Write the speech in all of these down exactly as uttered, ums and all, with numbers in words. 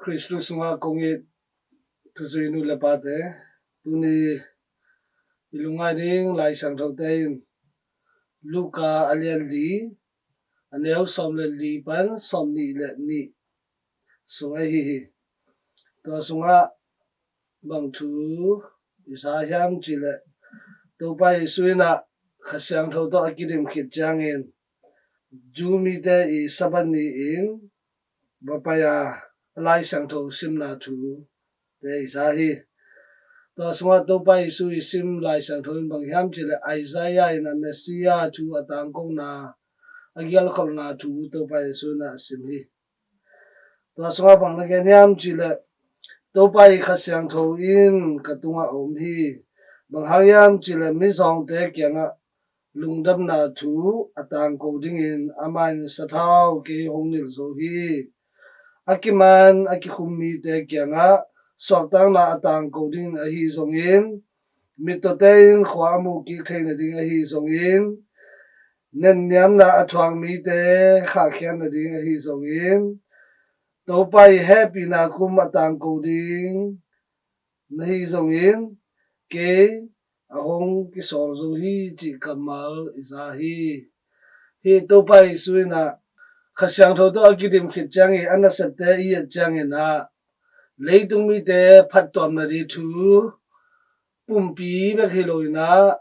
Khristu sungah kong it thuzui nu le pate, tuni i lungngai ding Lai Siangthote in Luka a lian li, a neu sawm le li pan sawm nih le nih sung ahi hi. Tua sungah bang thu i za hiam cih leh, Topa Jesu in ah Kha Siangtho tawh a kidim khit ciangin Jew mite i Sabbath ni-in va pai a, a Lai Siangtho simna thu te i za hi. Tua sungah Topa Jesu i sim Lai Siangtho in bang hiam cih leh, Isaiah in a Messiah thu a tangkona a gialkholhna thu Topa Jesu in a sim hi. Tua sungah bang na gen hiam cih leh, Topa i Kha Siangtho in ka tungah a om hi. Bang hang hiam cih leh, mizawngte kiangah lungdamna thu a tangko dingin amah in sathau kei hong nilh zo hi. A kiman a kikhum mite kiangah suahtakna a tangko dingin ahi zongin, mittawte in khua a muh kik theih nading ahi zongin, nenniamna a thuak mite khahkhiat nading ahi zongin, Topa i hehpihna kum a tangko ding na hi zongin, kei a hong kisawl zo hi cih kammal i za hi. Hih Topa Jesu in ah Kha Siangtho tawh a kidim khit ciangin, a nasepte i et ciangin ah, leitung mite phattuamna ding thu pumpi bek hi lo in ah,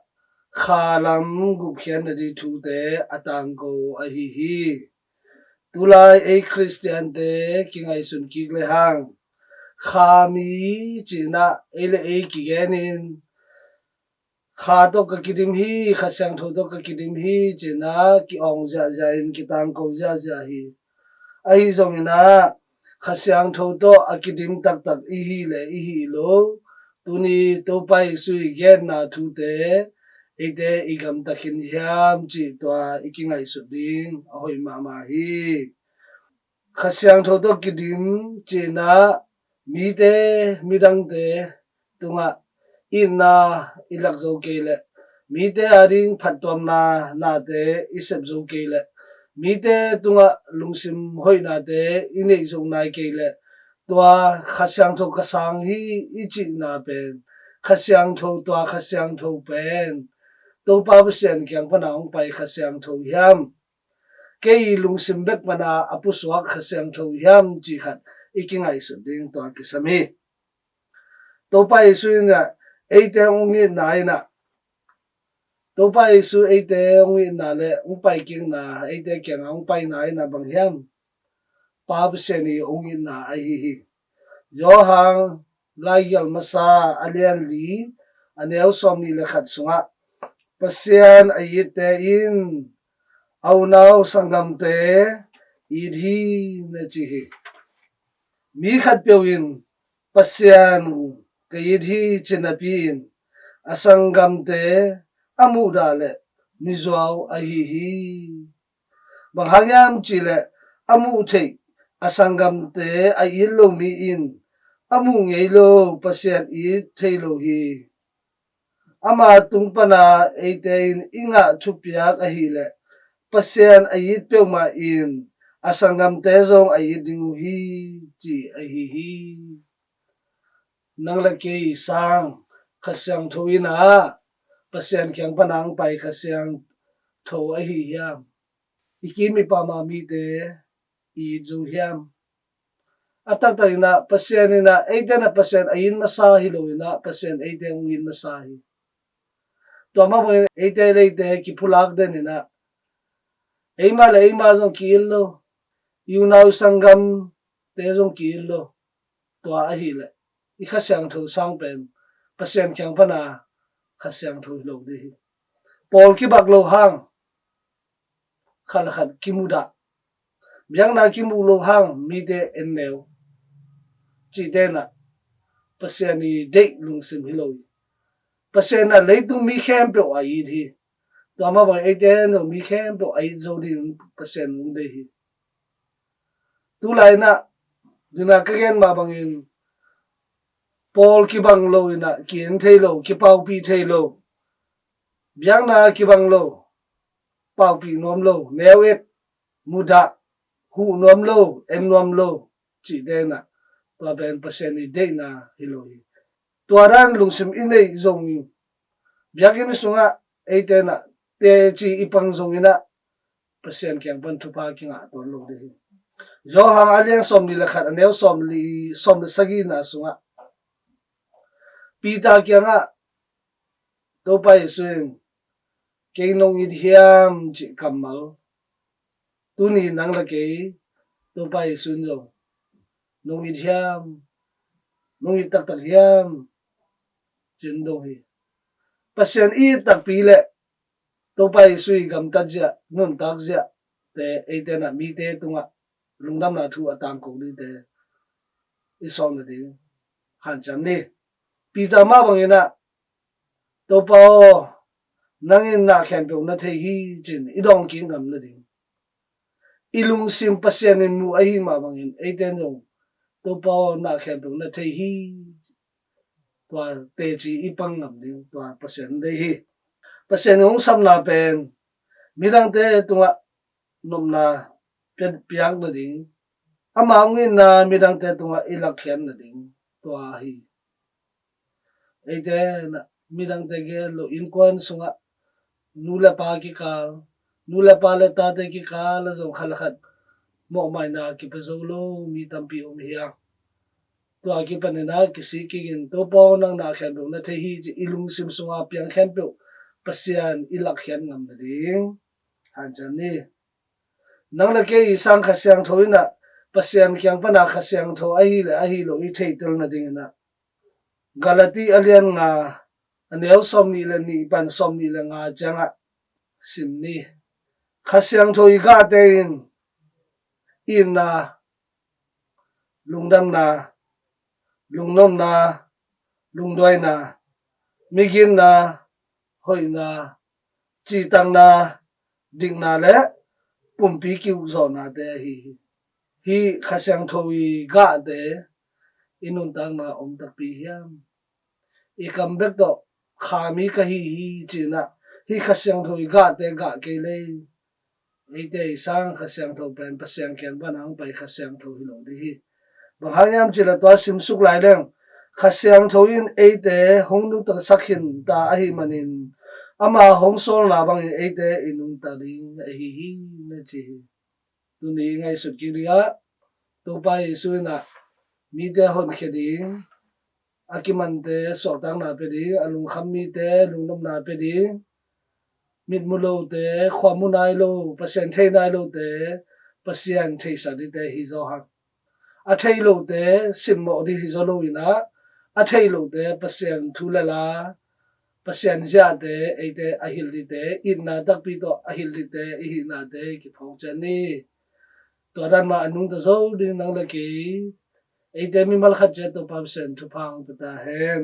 kha lam gupkhiatna ding thute a tangko ahi hi. Tulai ei Khristiante kingaihsun kik le hang, kha mi cih in ah ei le ei kigenin, kha tawh ka kidim hi, Kha Siangtho tawh ka kidim hi cih in ah ki-awng ziahziah in, kitangko ziahziah hi. Ahi zongin ah, Kha Siangtho tawh a kidim taktak i hih le i hih lo, tuni Topa Jesu i genna thute eite i gamta khin hiam cih tua i kingaihsut ding a hoih mahmah hi. Kha Siangtho tawh kidim cih in ah mite, midangte tungah itna i lak zo kei leh, mite ading phattuamna nate i sep zo kei leh, mite tungah lungsim hoihnate i neih zo nai kei leh, tua Kha Siangtho ka sang hi i cihna pen, Kha Siangtho, tua Kha Siangtho pen Topa Pasian kiang pana hong pai Kha Siangtho hiam? Kei lungsim bek pana a pusuak Kha Siangtho hiam cih khat i kingaihsut ding tua kisam hi. Topa Jesu in ah eite hong itna in ah, Topa Jesu eite hong itna le hong paikikna, eite kiangah hong paina in ah bang hiam? Pa Pasian i hong itna ahi hi. Johan laigelh masa a lian li, a neu sawm nih le khat sungah, Pasian a itte in a unau sanggamte it hi, na ci hi. Mi khatpeuh in Pasian ka it hi ci napi-in, a sanggamte a muhdah leh mizuau ahi hi. Bang hang hiam cih leh, a muh theih a sanggamte a it lo mi in a muh ngei lo Pasian it thei lo hi. Ama tung pana eite in i ngah thupiak ahih leh, Pasian a it peuhmah in a sanggamte zong a it ding uh hi, ci ahi hi. Nang le kei i sang Kha Siangtho in ah, Pasian kiang pana hong pai Kha Siangtho ahi hiam? I kim i pam a mite i it zo hiam? A taktak in ah, Pasian in ah, eite in ah Pasian a it masa hi lo in ah, Pasian eite hong it masa hi. Tua mah bangin eite le eite kiphulak den in ah, eima le eima zong ki-it lo, i unau i sanggamte zong ki-it lo. Tua ahih leh i Kha Siangtho sang pen Pasian kiang pana Kha Siangtho hi lo ding hi. Pawl kibak lo hang khat le khat kimudah, biakna kimuh lo hang mite en neu, cihte in ah Pasian i deih lungsim hi lo hi. Pasian in ah leitung mi khempeuh a it hi. Tua mah bangin eite in ah mi khempeuh a it zo dingin Pasian hong deih hi. Tulai in ah, dina ka gen mah bangin, pawl kibang lo in ah ki-en thei lo, kipaupih thei lo, biakna kibang lo, paupih nuam lo, neu et, mudah, huh nuam lo, en nuam lo, cihte in ah Tua pen Pasian i deihna hi lo hi. Tua dan lungsim i neih zong biakinn sungah eite in ah teci i pang zongin ah Pasian kiang pan thupha kingah tuan lo ding hi. Johan a lian sawmnih le khat, a neu sawmli, sawm le sagihna sungah Peter kiangah Topa Jesu in, "Kei nong it hiam?" cih kammal. Tuni nang le kei Topa Jesu in zong, "Nong it hiam? Nong it taktak hiam?" ci-in dong hi. Pasian i it takpi le Topa Jesu i gamtat zia, nuntak zia te eite in ah mite tungah lungdamna thu a tangko dingte i sawm nading hanciam ni. Peter mah bangin ah, "Topa aw, nang in na khempeuh na thei hi," ci-in i dawng kik ngam nading, i lungsim Pasian in mu ahih mah bangin eite in zong, "Topa aw, na khempeuh na thei hi," tua teci i pang ngam ding tua Pasian deih hi. Pasian hong sapna pen midangte tungah nopna piak nading, ama hong itna midangte tungah i lakkhiat nading tua hi. Eite in ah midangte gel lo, innkuan sungah nu le pa kikal, nu le pa le tate kikal ah zong khat le khat mawhmaina kipia zo lo mi tampi om hi a, tua kipanin ah kisik kik in, "Topa aw, nang na khempeuh na thei hi," ci i lungsim sunga piang khempeuh Pasian i lakkhiat ngam nading hanciam ni. Nang le kei i sang Kha Siangtho in ah Pasian kiang pana Kha Siangtho ahi le ahi lo i theitel nadingin ah Galati a lian nga, a neu sawmnih le nih pan sawmnih le nga ciangah sim ni. Kha Siangtho i gahte in itna, lungdamna, lungnopna, lungduaina, miginna, hoihna, citakna, dikna le pumpi kiukzawhnate ahi hi. Hih Kha Siangtho i gahte i nuntakna om takpi hiam? I kam bek tawh kha mi ka hi hi ci-in ah hih Kha Siangtho i gahte gah kei lei, eite i sang Kha Siangtho pen Pasian kiang pana hong pai Kha Siangtho hi lo ding hi. Bang hang hiam cih leh tua simsuk lai leng Kha Siangtho in eite hong nungtasak khin ta ahih manin ama hong sawlna bangin eite i nungta ding ahi hi na ci hi. Tuni i ngaihsut kik dingah Topa Jesu in ah mite honkhia ding, a kimante suahtakna pia ding, a lungkham mite lungnopna pia ding, mitmu lote, khua mu nai lo, Pasian thei nai lote Pasian theisak dingte hi zaw hang. A thei lote simmawh ding hi zaw lo in ah, a thei lote Pasian thu le la, Pasian ziate eite a hilh dingte, itna takpi tawh a hilh dingte i hihnate kiphawk ciat ni. Tua dan mah a nungta zo ding nang le kei, eite mimal khat ciat Topa Pasian thupha hong pia ta hen.